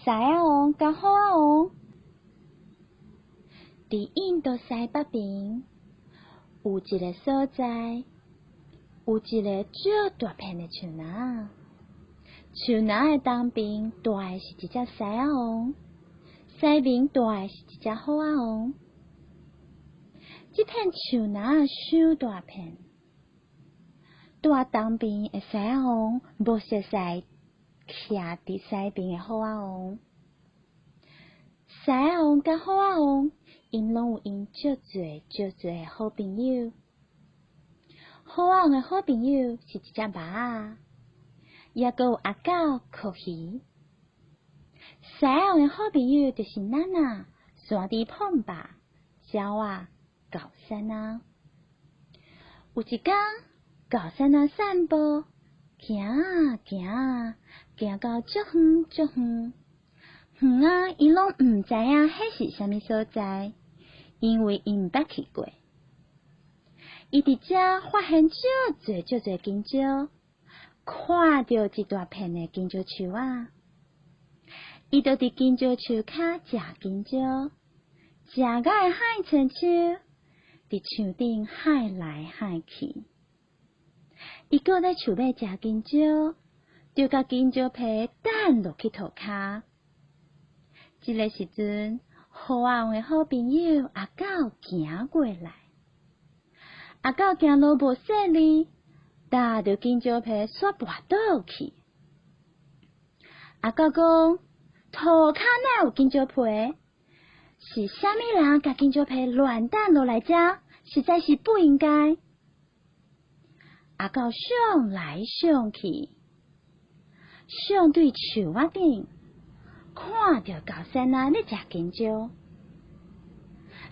獅仔王佮虎仔王，佇印度西北爿有一个所在，有一个足大片的樹林。樹林的東邊蹛的是一隻獅仔王，西邊蹛的是一隻虎仔王。這片樹林傷大片，蹛東邊的獅仔王無熟似徛佇西邊的虎仔王。獅仔王佮虎仔王，𪜶攏有𪜶足濟足濟的好朋友。虎仔王的好朋友是一隻貍仔，猶閣有阿狗、蛞蝓。獅仔王的好朋友就是娜娜、山豬碰吧、鳥仔、狗山仔。有一工，狗山仔散步，行啊行啊，行到足遠足遠，遠啊，伊攏毋知影彼是啥物所在，因為伊毋捌去過。伊佇遮發現足濟足濟香蕉，看著一大片的香蕉樹仔，伊就佇香蕉樹跤食香蕉，食甲會汗親像佇樹頂幌來幌去。伊閣咧樹尾食香蕉，就共香蕉皮擲落去塗跤。這个時陣，虎仔王的好朋友阿狗行過來，阿狗行路無細膩，踏著香蕉皮煞跋倒去。阿狗講：塗跤哪有香蕉皮？是啥物人共香蕉皮亂擲落來遮？實在是不應該。阿狗上來上去，上對樹仔頂，看著狗山仔咧食香蕉。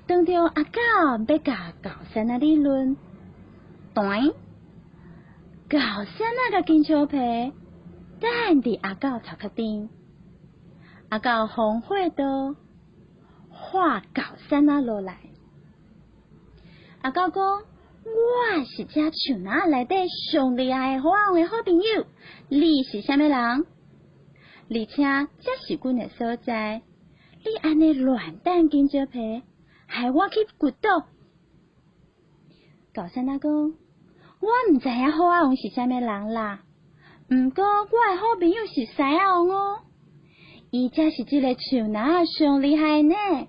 當著阿狗欲共狗山仔理論，斷，狗山仔共香蕉皮擲佇阿狗頭殼頂，阿狗風火刀劃狗山仔落來。阿狗講：我是這樹林內底上厲害的虎仔王的好朋友，你是啥物人？而且這是阮的所在，你按呢亂擲香蕉皮，害我去骨倒。狗山仔講：我毋知影虎仔王是啥物人啦，毋過我的好朋友是獅仔王哦，伊才是這個樹林上厲害的呢。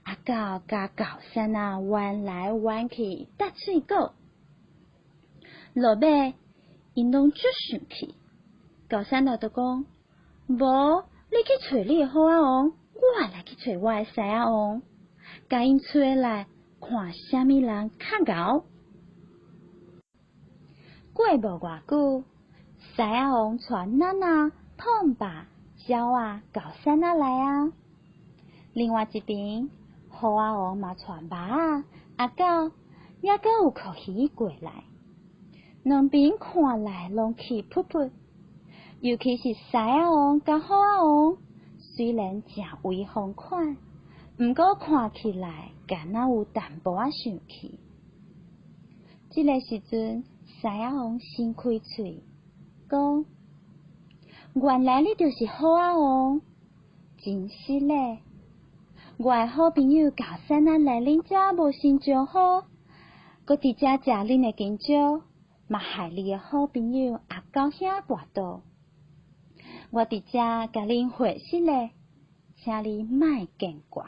阿狗佮狗山仔彎來彎去，搭喙鼓，落尾𪜶攏足生氣。狗山仔就講：無，你去揣你的虎仔王，我來去揣我的獅仔王，共𪜶揣來，看啥物人較𠢕。過無偌久，獅仔王帶娜娜、碰吧、鳥仔、狗山仔來啊。另外一邊，虎仔王嘛帶貍仔、阿狗，猶閣有蛞蝓過來。兩邊看來攏氣噗噗，尤其是獅仔王佮虎仔王，雖然誠威風款，毋過看起來敢若有淡薄仔生氣。這个時陣，獅仔王先開喙講：原來你就是虎仔王，真失禮！我的好朋友狗山仔來恁遮無心招呼，閣佇遮食恁的香蕉，嘛害你的好朋友阿狗兄跋倒。我佇遮共恁回失禮，請你莫見怪。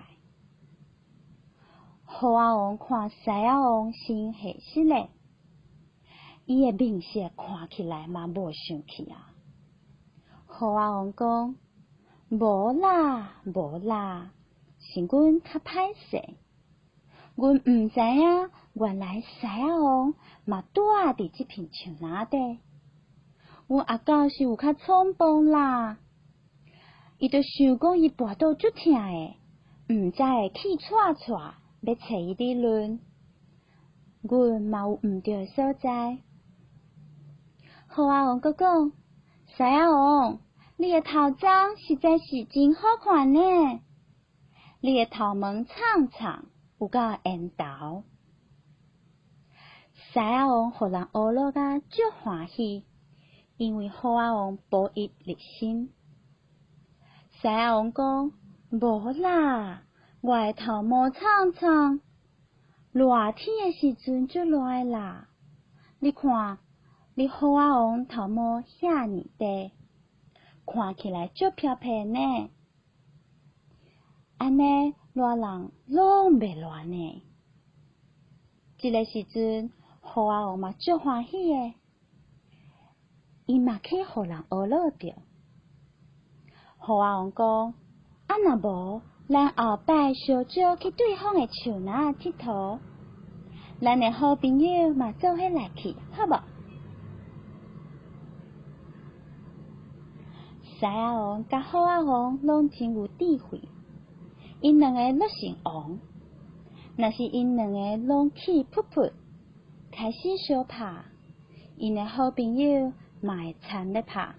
虎仔王看獅仔王先下失禮，伊的面色看起來嘛無生氣啊。虎仔王講：無啦，無啦。是阮較歹勢，阮毋知影原來獅仔王嘛蹛佇這片樹林底。阮阿狗是有較衝動啦，伊就想講伊跋倒足疼的，毋才會氣掣掣欲揣伊理論。阮嘛有毋對的所在。虎仔王閣講：獅仔王，你的頭鬃實在是真好看呢。你的頭毛長長，有夠緣投。獅仔王予人呵咾甲足歡喜，因為虎仔王報伊熱心。獅仔王講：無啦，我的頭毛長長，熱天的時陣足熱的啦。你看，你虎仔王頭毛遐爾短，看起來足飄飄呢。按呢熱人攏袂熱呢。這个時陣，虎仔王嘛足歡喜的，伊嘛去予人呵咾著。虎仔王講：啊若無，咱後擺相招去對方的樹林𨑨迌，咱的好朋友嘛做伙來去，好無？獅仔王佮虎仔王攏真有智慧，𪜶兩个攏姓王。若是𪜶兩個攏氣噗噗，開始相拍，𪜶的好朋友嘛會參咧拍，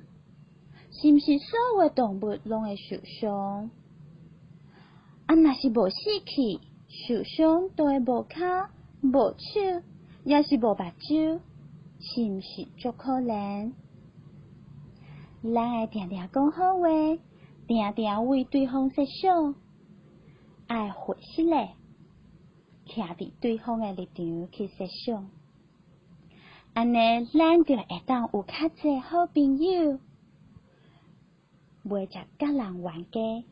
是毋是所有的動物攏會受傷？啊，若是無死去，受傷就會無跤、無手，抑是無目睭，是毋是足可憐？咱愛定定講好話，定定為對方設想，愛會失禮。徛佇對方的立場去設想，按呢，咱就會當有較濟好朋友，袂食佮人冤家。